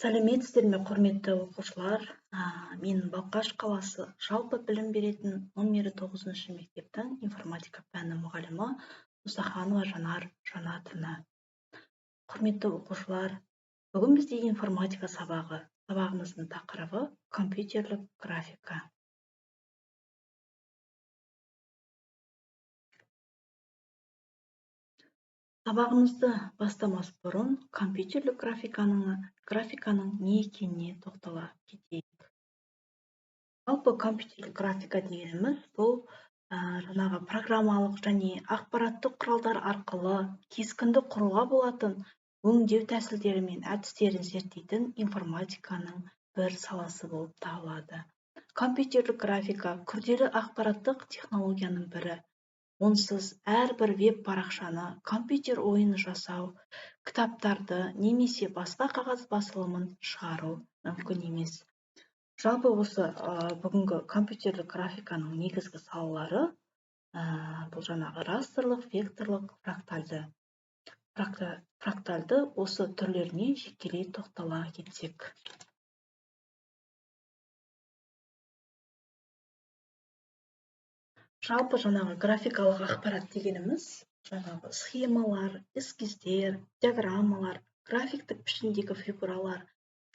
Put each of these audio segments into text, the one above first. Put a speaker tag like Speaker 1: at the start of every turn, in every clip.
Speaker 1: Сәлеметсіздер ме, құрметті оқушылар! Мен Балқаш қаласы жалпы білім беретін номері 9 мектептің информатика пәні мұғалімі Мұсаханова Жанар Жанатовна. Құрметті оқушылар, бүгін бізде информатика сабағы. Сабағымыздың тақырыбы – компьютерлік графика. Сабағымызды бастамас бұрын компьютерлік графиканың не екеніне тоқтала кетейік. Жалпы, компьютерлік графика дегеніміз – бұл жаңағы программалық және ақпараттық құралдар арқылы кескінді құруға болатын өңдеу тәсілдері мен әдістерін зерттейтін информатиканың бір саласы болып табылады. Компьютерлік графика – күрделі ақпараттық технологияның бірі. Онсыз әрбір веб парақшаны, компьютер ойынын жасау, кітаптарды немесе басқа қағаз басылымын шығару мүмкін емес. Жалпы, осы бүгінгі компьютерлік графиканың негізгі салалары бұл жаңағы растрлық, векторлық, фрактальды. Осы түрлеріне жекелей тоқтала кетсек. Жалпы, жаңағы графикалық ақпарат дегеніміз – жаңағы схемалар, эскиздер, диаграммалар, графиктік пішіндегі фигуралар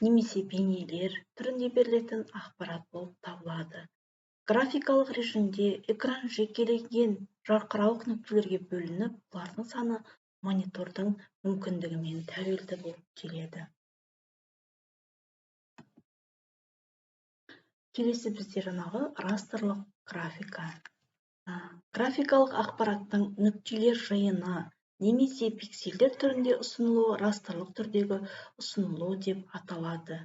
Speaker 1: немесе бейнелер түрінде берілетін ақпарат болып табылады. Графикалық режимде экран жекелеген жарқырауық нүктелерге бөлініп, олардың саны монитордың мүмкіндігімен тәуелді болып келеді. Келесі бізде жаңағы растрлық графика. Графикалық ақпараттың нүктелер жиыны немесе пикселдер түрінде ұсынылуы растрлық түрдегі ұсынылу деп аталады.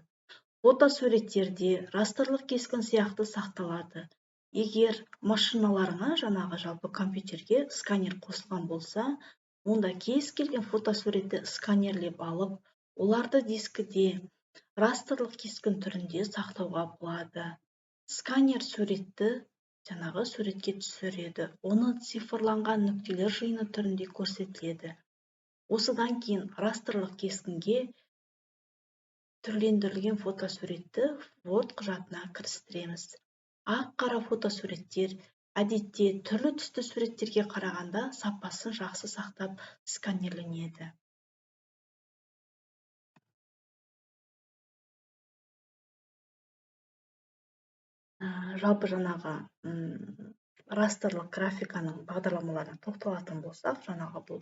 Speaker 1: Фотосуреттерде растрлық кескін сияқты сақталады. Егер машиналарыңа, жаңағы жалпы компьютерге сканер қосылған болса, онда кез келген фотосуретті сканерлеп алып, оларды дискіде растрлық кескін түрінде сақтауға болады. Сканер суретті жаңағы суретке түсіреді, оны цифрланған нүктелер жиыны түрінде көрсетіледі. Осыдан кейін растрлық кескінге түрлендірілген фотосуретті Word құжатына кірістіреміз. Ақ қара фотосуреттер әдетте түрлі түсті суреттерге қарағанда сапасын жақсы сақтап сканерленеді. Жалпы, жаңағы растрлық графиканың бағдарламаларына тоқталатын болсақ, жаңағы бұл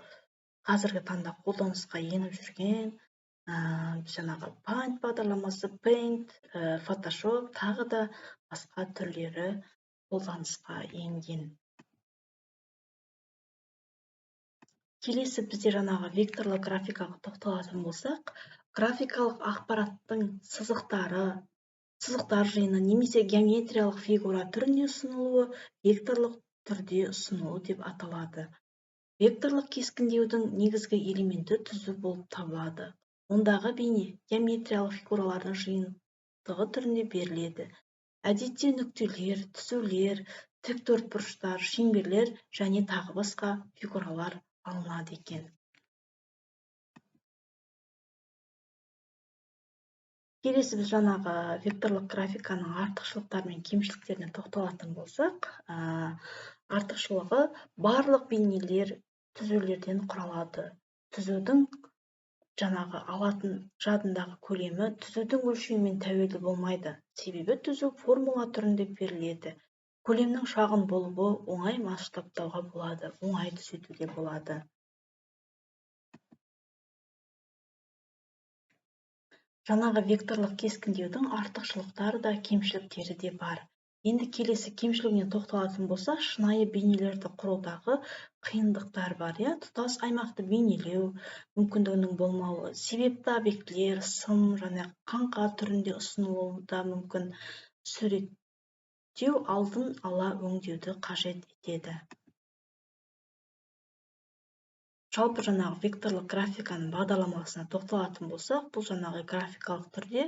Speaker 1: қазіргі таңда қолданысқа еніп жүрген жаңағы Paint бағдарламасы, Paint, Photoshop, тағы да басқа түрлері қолданысқа енген. Келесі бізде жаңағы векторлы графикаға тоқталатын болсақ, графикалық ақпараттың сызықтар жиыны немесе геометриялық фигура түрінде ұсынылуы векторлық түрде ұсынылу деп аталады. Векторлық кескіндеудің негізгі элементі түзу болып табылады. Ондағы бейне геометриялық фигуралардың жиынтығы түрінде беріледі. Әдетте нүктелер, түзулер, тік төртбұрыштар, шеңберлер және тағы басқа фигуралар алынады екен. Келесі біз жаңағы векторлық графиканың артықшылықтары мен кемшіліктеріне тоқталатын болсақ, артықшылығы: барлық бейнелер түзулерден құралады. Түзудің жаңағы алатын жадындағы көлемі түзудің өлшемімен тәуелді болмайды, себебі түзу формула түрінде беріледі. Көлемнің шағын болуы, оңай масштабтауға болады, оңай түзетуге болады. Жаңағы векторлық кескіндеудің артықшылықтары да, кемшіліктері де бар. Енді келесі кемшілігіне тоқталатын болсақ, шынайы бейнелерді құрудағы қиындықтар бар, иә. Тұтас аймақты бейнелеу мүмкіндігінің болмауы, себепті объектілер сым және қаңқа түрінде ұсынылуы да мүмкін. Суреттеу алдын ала өңдеуді қажет етеді. Жалпы, жаңағы векторлық графиканың бағдарламасына тоқталатын болсақ, бұл жаңағы графикалық түрде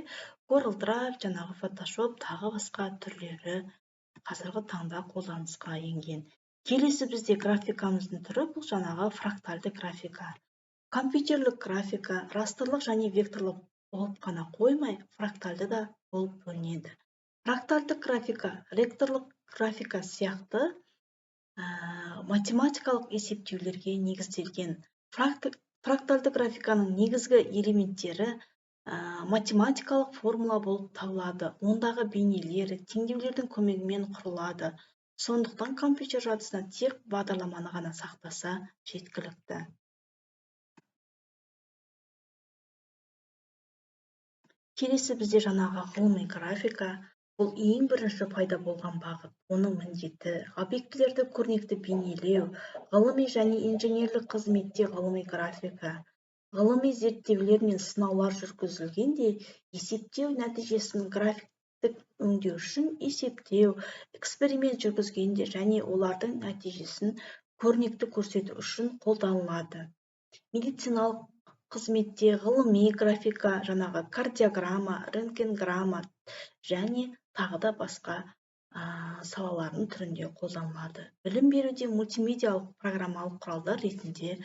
Speaker 1: Corel Draw, жаңағы Photoshop, тағы басқа түрлері қазіргі таңда қолданысқа енген. Келесі бізде графикамыздың түрі – бұл жаңағы фрактальды графика. Компьютерлік графика растрлық және векторлық болып қана қоймай, фрактальды да болып бөлінеді. Фрактальды графика векторлық графика сияқты математикалық есептеулерге негізделген. Фрактальды графиканың негізгі элементтері математикалық формула болып табылады. Ондағы бейнелер теңдеулердің көмегімен құрылады. Сондықтан компьютер жадысына тек бағдарламаны ғана сақтаса жеткілікті. Келесі бізде жаңағы ғылыми графика. Бұл ең бірінші пайда болған бағыт. Оның міндеті объектілерді көрнекті бейнелеу, ғылыми және инженерлік қызметте ғылыми графика. Ғылыми зерттеулер мен сынаулар жүргізілгенде есептеу нәтижесін графиктік өңдеу үшін есептеу, эксперимент жүргізгенде және олардың нәтижесін көрнекті көрсету үшін қолданылады. Медициналық қызметте ғылыми графика жаңағы кардиограмма, рентгенграмма және тағы да басқа салалардың түрінде қолданылады. Білім беруде мультимедиалық программалық құралдар ретінде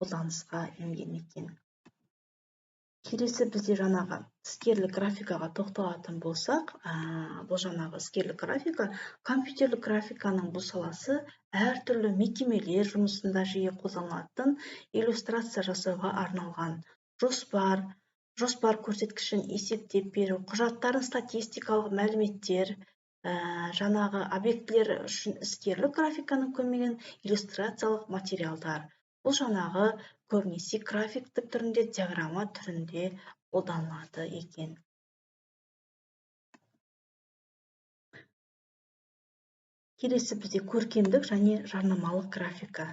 Speaker 1: қолданысқа енген екен. Келесі бізде жаңағы іскерлік графикаға тоқталатын болсақ, бұл жаңағы іскерлік графика компьютерлік графиканың бұл саласы әртүрлі мекемелер жұмысында жиі қолданылатын иллюстрация жасауға арналған жоспар көрсеткішін есептеп беру, құжаттарын статистикалық мәліметтер, жаңағы объектілер үшін іскерлік графиканың көмегімен иллюстрациялық материалдар. Бұл жаңағы көбінесе графиктік түрінде, диаграмма түрінде қолданылады екен. Келесі бізде көркемдік және жарнамалық графика.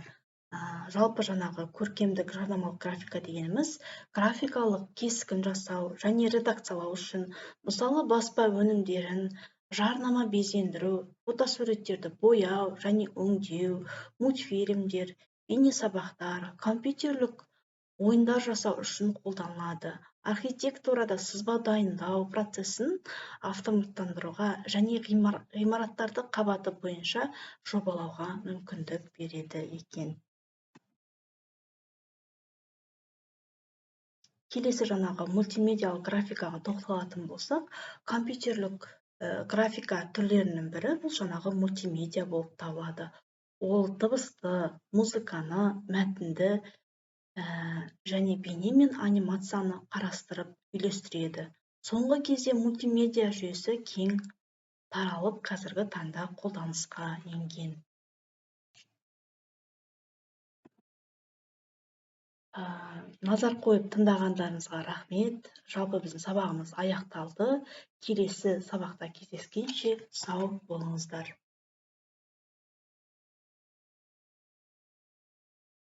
Speaker 1: Жалпы жаңағы көркемдік жарнамалық графика дегеніміз графикалық кескін жасау және редакциялау үшін, мысалы, баспа өнімдерін, жарнама безендіру, фотосуреттерді бояу және өңдеу, мультфильмдер, бейнесабақтар, компьютерлік ойындар жасау үшін қолданылады. Архитектурада сызба дайындау процесін автоматтандыруға және ғимараттарды қабаты бойынша жобалауға мүмкіндік береді екен. Келесі жаңағы мультимедиалық графикаға тоқталатын болсақ, компьютерлік графика түрлерінің бірі бұл жаңағы мультимедиа болып табылады. Ол дыбысты, музыканы, мәтінді және бейне мен анимацияны қарастырып үйлестіреді. Соңғы кезде мультимедиа жүйесі кең таралып, қазіргі таңда қолданысқа енген. Назар қойып тыңдағандарыңызға рахмет. Жалпы біздің сабағымыз аяқталды. Келесі сабақта кездескенше сау болыңыздар.